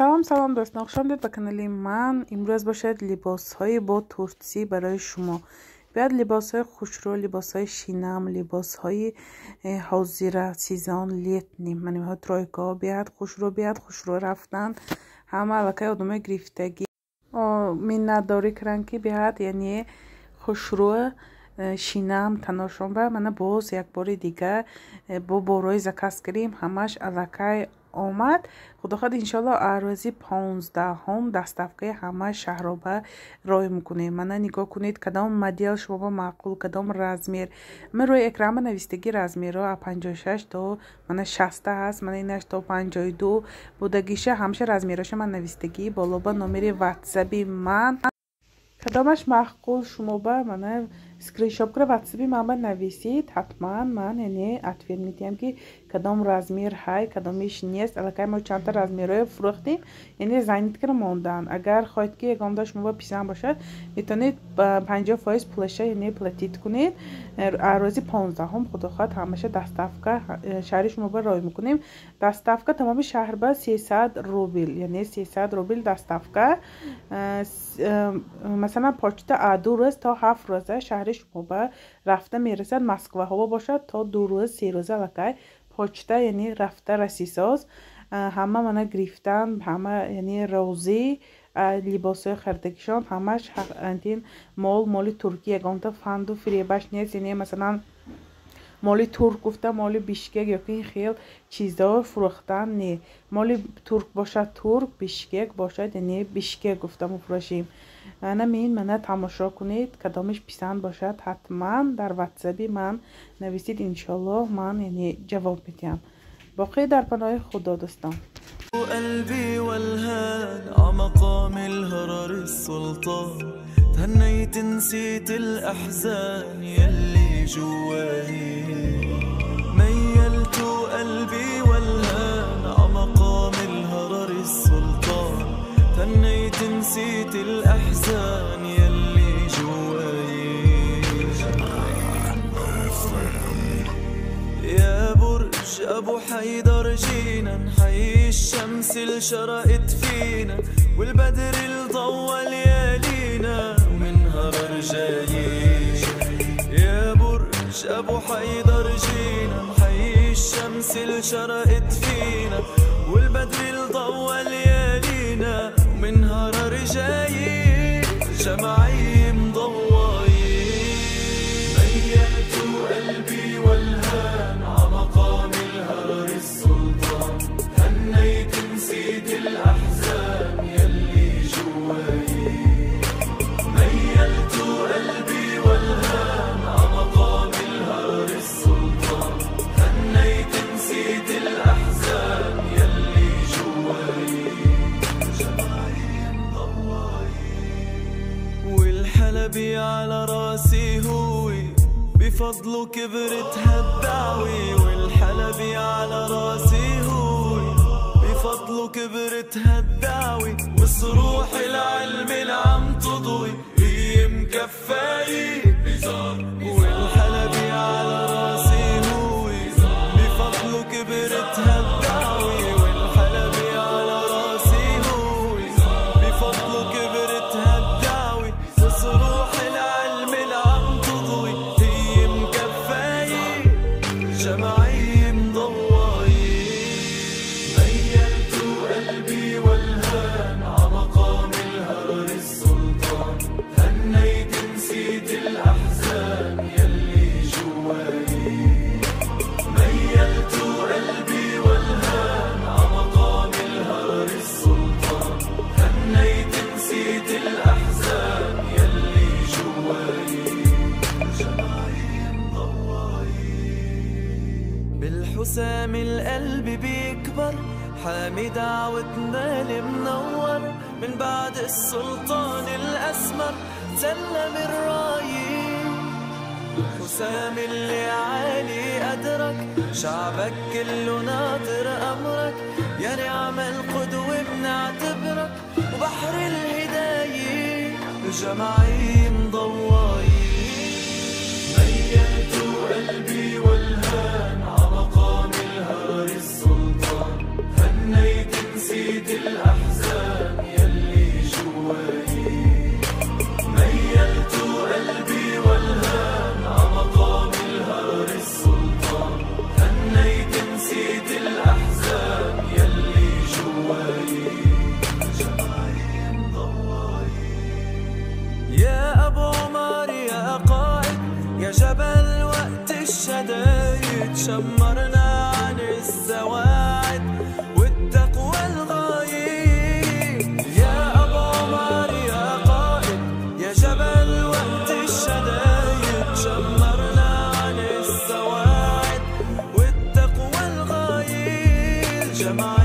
Салом салом дӯстон, хуш омадед ба канали ман. Имрӯз бошад либосҳои бо турсӣ барои шумо. Биёд либосҳои хушрӯ, либосҳои шинам, либосҳои ҳозира сезон летний. Ман инҳо тройка биёд хушрӯ, биёд хушрӯ рафтан. Ҳама аллакай одамои гирифтагӣ миннатдорӣ карданд, ки биёд, яъне хушрӯ шинам таношон ба мана боз як бори дига бо борои заказ кардем, ҳамаш аллакай омад. Худо хоҳад, иншоалло, рӯзи 15-ҳум доставкаи ҳама шаҳроба рой мекунем. Мана нигоҳ кунед, кадом модел шумо маъқул, кадом размер. Ман рӯи экран навистагӣ размерҳо а 56 то мана 60 ҳаст, мана инаш то 52 будагиша, ҳамаша размерҳоша ман навистагӣ боло ба номери ватсаби ман. Кадомаш маъқул шумо ба мана скриншот кара ватсаби ман ба нависед, ҳатман ман яъне ответ медиҳам, ки кадом размер ҳай, кадомиш нест. Аллакай мо чандта размерҳоя фурӯхтем, яъне занят кара мондаанд. Агар хоҳед, ки ягонда шумо ба писанд бошад, метавонед 50% пулаша яъне платить кунед. Рӯзи 15-ҳум, худо хоҳад, ҳамаша доставка шаҳри шумо ба рой мекунем. Доставка тамоми шаҳр ба 300 рубл, яъне 300 рубл доставка. Масалан, почта а 2 рӯз то 7 рӯза шаҳри шумо ба рафта мерасад. Москваҳо бошад, то 2 рӯз, 3 рӯза аллакай почта яъне рафта расисоз. Ҳама мана гирифтан, ҳама яъне розӣ либосҳои харидагишон. Ҳамаш антин мол, моли туркӣ, ягонта фанду фиребаш нест. Яъне масалан, моли турк гуфта, моли Бишкек ёки ин хел чизо фурӯхтан не. Моли турк бошад турк, Бишкек бошад, яъне Бишкек гуфта мефурӯшем. Ана мин мана тамошо кунед, кадомиш писанд бошад, ҳатман дар ватсаби ман нависед, иншоаллоҳ, ман яъне ҷавоб медиҳам. Боқӣ дар паноҳи Худо, дӯстон. قلبي والهان عمقام الهرر السلطان، تهنيت نسيت الأحزان يلي جواي. ميلت قلبي والهان عمقام الهرر السلطان، تهنيت نسيت الأحزان يلي جواي. يا برج أبو حيدر جينا نحيي الشمس اللي شرقت فينا، والبدر اللي ضوى ليالينا، ومن هرر جايين. يا برج أبو حيدر جينا نحيي الشمس اللي شرقت فينا، والبدر اللي ضوى ليالينا، ومن هرر جايين، جمعي مضوايين. ميلت قلبي والهان عمقام الهرر السلطان، هنيت نسيت الأحزان يلي جواي. ميلت قلبي والهان عمقام الهرر السلطان، هنيت نسيت الأحزان يلي جواي، جمعي مضواي. والحلبي على راسي هوي، بفضله كبرت هالدعوة. والحلبي على راسي هوي، بفضله كبرت هالدعوة، وصروح العلم اللي عم تضوي هي مكفاية. والحلبي على راسي هوي، بفضله كبرت هالدعوة. والحلبي على راسي هوي، بفضله كبرت هالدعوة، وصروح العلم اللي عم تضوي هي مكفاية، جمعي مضواي. ميلت قلبي والهان عمقام الهرر السلطان، هنيت نسيت الأحزان يلي جواي. ميلت قلبي والهان عمقام الهرر السلطان، هنيت نسيت الأحزان يلي جواي، جمعي مضواي. بالحسام القلب بيكبر، حامي دعوتنا المنور، من بعد السلطان الأسمر سلم الراي. حسام اللي عالي قدرك، شعبك كله ناطر أمرك، يا نعم القدوة بنعتبرك، وبحر الهداية جمعي مضواي. ميلت قلبي والهان عمقام الهرر السلطان، هنيت نسيت الأحزان. شمرنا عن السواعد والتقوى الغايب. يا أبو عمر يا قائد يا جبل وقت الشدايد، شمرنا عن السواعد والتقوى الغايب. جمع